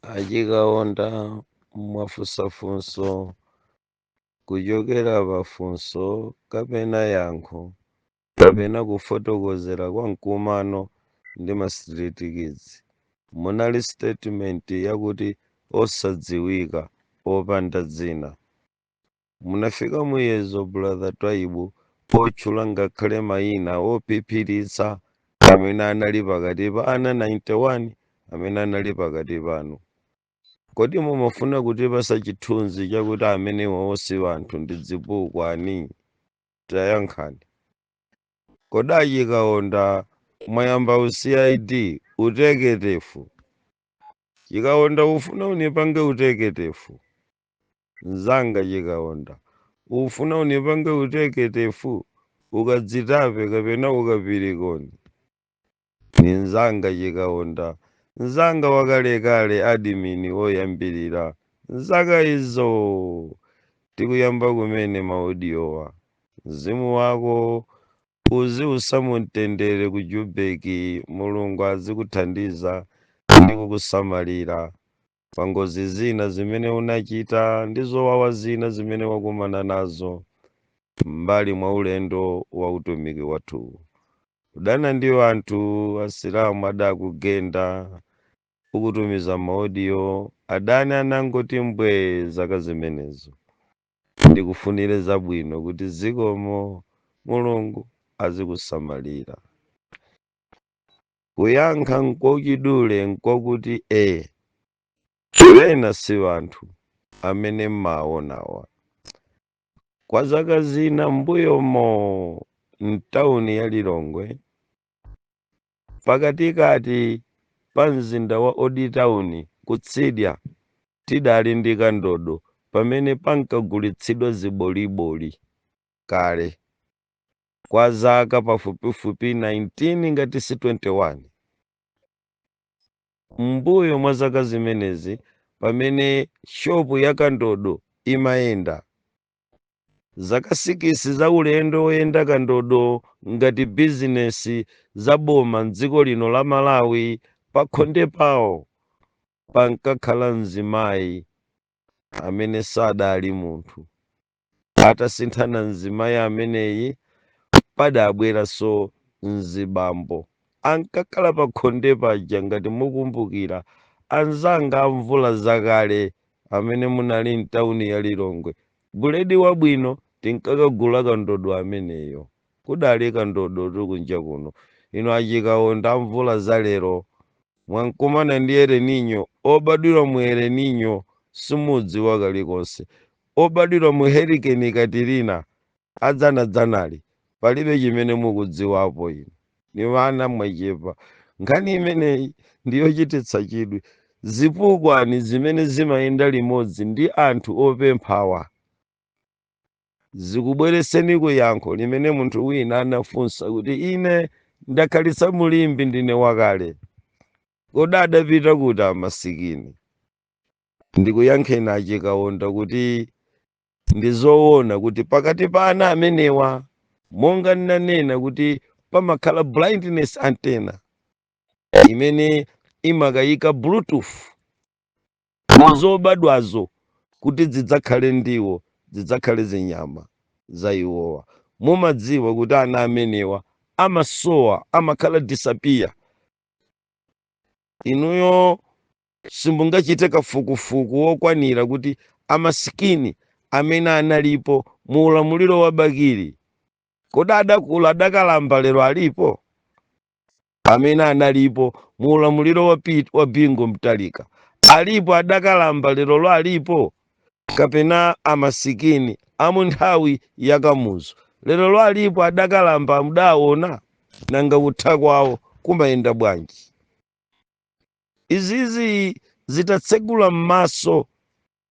Achikaonda, mwafunsa funso kuchokera pa funso kapena yankho kapena kufotokozera kwa mkumano ndi ma street kids, munali statement yakuti osadziwika, opanda dzina. Munafika muyezo, Brother Twaibu, potchula ngakhale mayina ophiphiritsa amene anali pakati pa ana 91 amene anali pakati panu. Kodi mumafuna kutipasa chithunzi chakuti amenewo si anthu, ndi zipukwani? Tayankhani. Kodi Achikaonda mwayamba u CID uteketefu? Chikaonda, ufuna unipange uteketefu? Mzanga Chikaonda, ufuna unipange uteketefu, ukadzitape kapena ukapirikoni? Ni mzanga Chikaonda, mzanga wakalekale, admin woyambirira nzaka izo tikuyamba kumene ma audiowa. Mzimu wako uziusa mumtendere ku Jubeki. Mulungu azikuthandiza ndi kukusamalira pa ngozi zina zimene unachita ndi zowawa zina zimene wakumana nazo m'mbali mwa ulendo wa utumiki wathu. Kudana ndi anthu asilamu adakugenda ukutumiza ma audio, adani anangoti mbwe zaka zimenezo. Ndikufunire zabwino kuti zikomo, Mulungu azikusamalira. Kuyankha nkwachidule nkwakuti ena si anthu amene mmaonawa. Kwa zaka zina mbuyomo, mtawuni ya Lilongwe, pakatikati pa mzinda wa Old Town, kutsidya tidali ndi kandodo pamene pankagulitsidwa ziboliboli kale kwa zaka pafupifupi 19 ngati si 21. Mbuyo mwa zaka zimenezi, pamene shopu ya kandodo imayenda zaka 6 za ulendo woyenda kandodo ngati bizinesi za boma mdziko lino la Malawi, pakhonde pawo pankakhala mzimayi amene sadali munthu. Atasinthana mzimayi ameneyi, padabweranso mzibambo ankakhala pakhonde paja. Ngati mukumbukira, anzanga amvula zakale amene munali mtawuni ya Lilongwe, buledi wabwino tinkakagula kandodo ameneyo. Kudali kandodo tikunja kuno. Ino Achikaonda amvula zalero mwankumana ndi El Nino. Obadwira mu El Nino simudziwa kalikonse. Obadwira mu Hurricane Katrina adzanadzanali, palibe chimene mukudziwapo. Inu ni vana mwachepa. Nkhani imeneyi ndiyochititsa chidwi. Zipukwani zimene zimayenda limodzi ndi anthu opemphawa zikubwereseni kuyankho limene munthu wina anafunsa kuti, "Ine ndakhalitsa mulimbi, ndine wakale, kodi adapita kuti amasikini?" Ndikuyankheni Achikaonda kuti ndizoona kuti pakati pa ana amenewa, monga ndinanena kuti pamakhala blindness antenna imene imakayika Bluetooth muzobadwazo kuti zidzakhale ndiwo, zidzakhale zinyama za iwowa. Mumadziwa kuti ana amenewa amasowa, amakhala disappear. Inuyo simungachite kafukufuku wokwanira kuti amasikini amene analipo mu ulamuliro wa Bakili, kodi adakula, adakalamba, lero alipo? Amene analipo mu ulamuliro wa Bingu Mtalika alipo, adakalamba, lerolo alipo? Kapena amasikini amu nthawi ya Kamuzu lerolo alipo, adakalamba, mudaona? Nanga kutha kwawo kumayenda bwanji? Izizi zitatsegula m'maso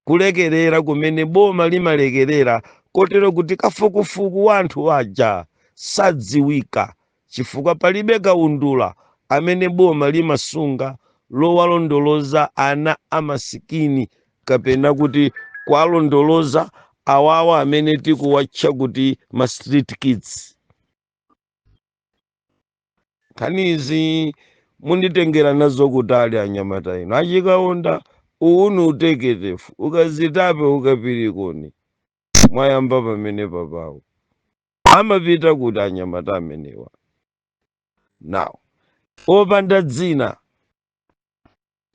kulekerera kumene boma limalekerera, kotero kuti kafukufuku wa anthu aja sadziwika, chifukwa palibe kaundula amene boma limasunga lowalondoloza ana amasikini kapena kuti kuwalondoloza awawa amene tikuwatcha kuti ma street kids. Nkhanizi munditengera nazo kutali, anyamata ino Achikaonda. Uwu ni uteketefu, ukazitape, ukapirikoni mwayamba pamene papawo. Amapita kuti anyamata amenewa? Now, opanda dzina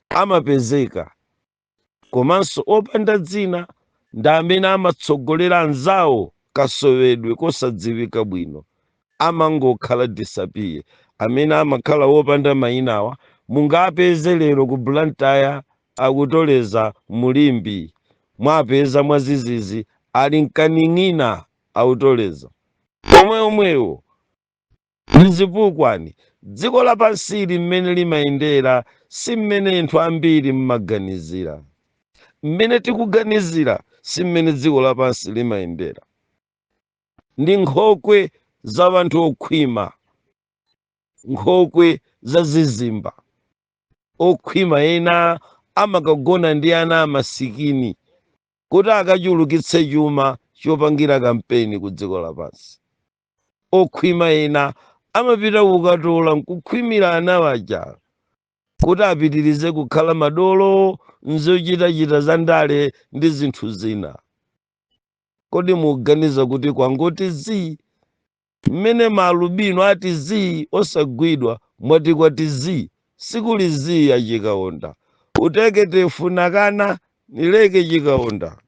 amapezeka, komanso opanda dzina ndi amene amatsogolera anzawo kasowedwe kosadziwika bwino, amangokhala disappear. Amene amakhala wopanda mayinawa mungapeze lero ku Blantyre akutoleza mulimbi, mwapeza mwazizizi ali mkaning'ina autoleza omwe omwewo mzipukwani. Dziko lapansili mmene limayendera si mmene anthu ambiri mmaganizira. Mmene tikuganizira si mmene dziko lapansi limayendera. Ndi nkhokwe za anthu okhwima, nkhokwe za zizimba. Okhwima ena amakagona ndi ana amasikini kuti akachulukitse chuma chopangira kampeni ku dziko lapansi. Okhwima ena amapita kukatola nkukhwimira ana waja kuti apitirize kukhala madolo nzochitachita za ndale ndi zinthu zina. Kodi mukuganiza kuti kwangoti zii, mmene maalubino ati zii osagwidwa, mwati kwati zii? Sikuli zii. Achikaonda uteketefu nakana nileke chikaonda.